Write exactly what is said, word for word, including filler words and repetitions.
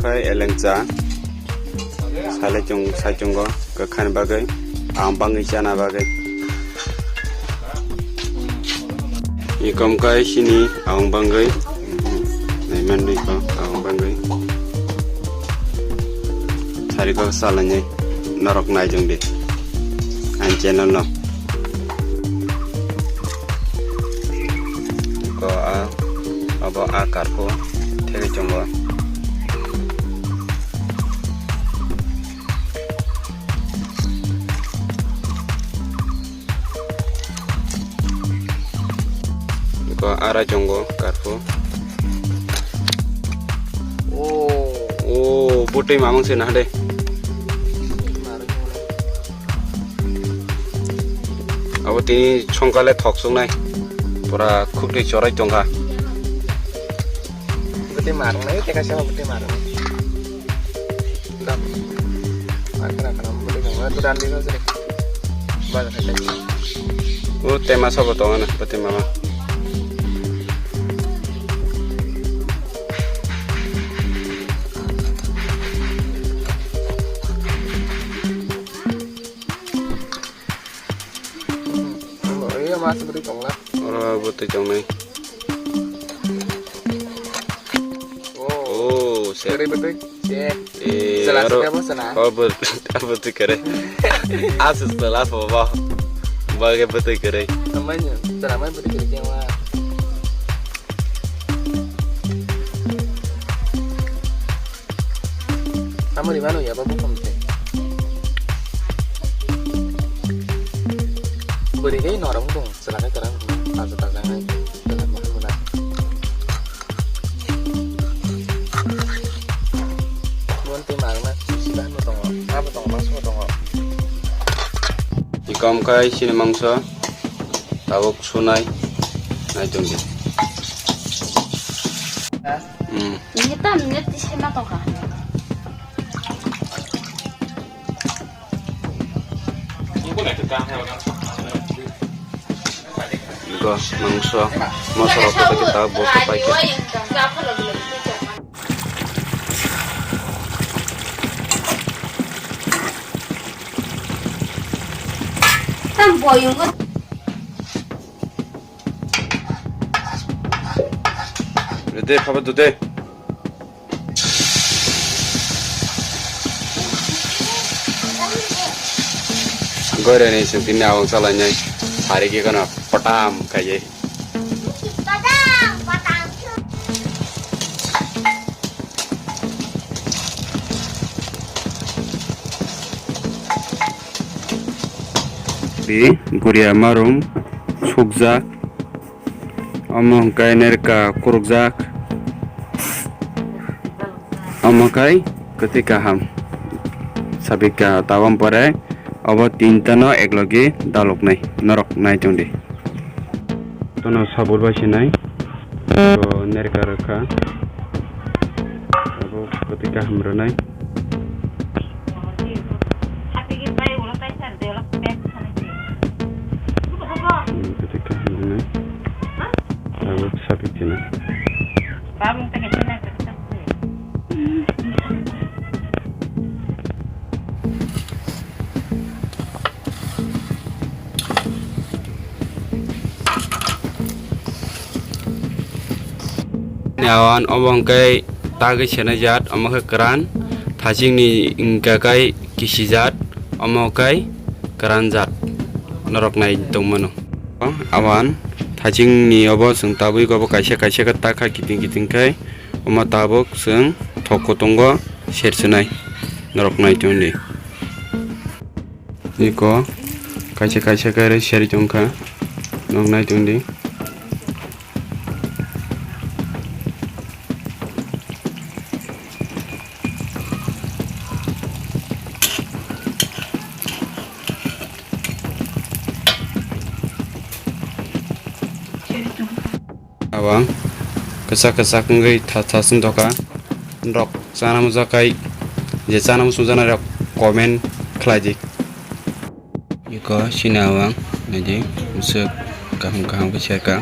Khai elengcha. Salai chung, saichungo, kwkhani bagwi, ang bangwi chana bagwi. Ikom kai sini ang bangwi. Naiman dui ko ang bangwi. Sari ko salai nai. Norok nai jong di. Ang channel no. Ko a, abo a karko. Theke chongo. Ko ara chongo karko. Oh. Oh, butui mamang se na de. Abo tini songkale thok sungnai. Pura khukri chorai tongkha. Butui marungnai, teka sama butui marungnai. Dam. Markana kana butui kama tu dan di sini. Bang kata. Oh, tema sabo tonga na, butui mama. Iya, mas beri tongla. Oro butui tongnai. Oh, oh, seri butui. Eh, jela aro seri apa sana? Oh, but, apa tu kere? Asus tu lah, apa? Bagai butui kere. Namanya, namanya butui kere yang mana? Tamo di mana ya, babu komte? Beri deh norong dong, selangnya terang, taza taza ngai, dalam mana mana. Bonte marma, sila mo tongo, apa tongo, mas mo tongo. Ikom kai sini mangso, tabuk sunai, nai tongdi. Hmm. Ini tam, ini tisai ma tongka. Go, mangso, mosoro, pokoti, ta, boto, paikhe. Tam boyungo. Rede, khaba dode. Goirani sungtini awang salainai. Sari ke kono patam kaiye. Di guria marum sukjak. Omo hwnkhe nerka khurukjak. Omo khai kwtwi kaham. Sabika tabam pore obo tinta no eklogi daluknai norok nai tongdi. Tono sabur bai sinai. To nerka rwkha. Abo kwtwi kaham rwnai. Hmm, kwtwi kaham rwnai. Abo sapi kena. Awan obo hwnkhe tagwi senai jat, omo khe kwran, thachingni hwnkhe kai kisi jat, omo kai kwran jat norok nai tongmano. Awan thachingni obo chwng tabwi obo kaisa kaisa khe takha kiting kiting khai, omo tabuk chwng thok kutungo serchinai norok nai tongdi. Iko kaisa kaisa khe seri tongkha, nok nai tongdi. Abo kwchak kwchak wngwi tha tha sung doka. Norok chana muchung kai, je chana muchung jana rok comment khlai di. Iko sini awang naidi, musuk kaham kaham khe serka.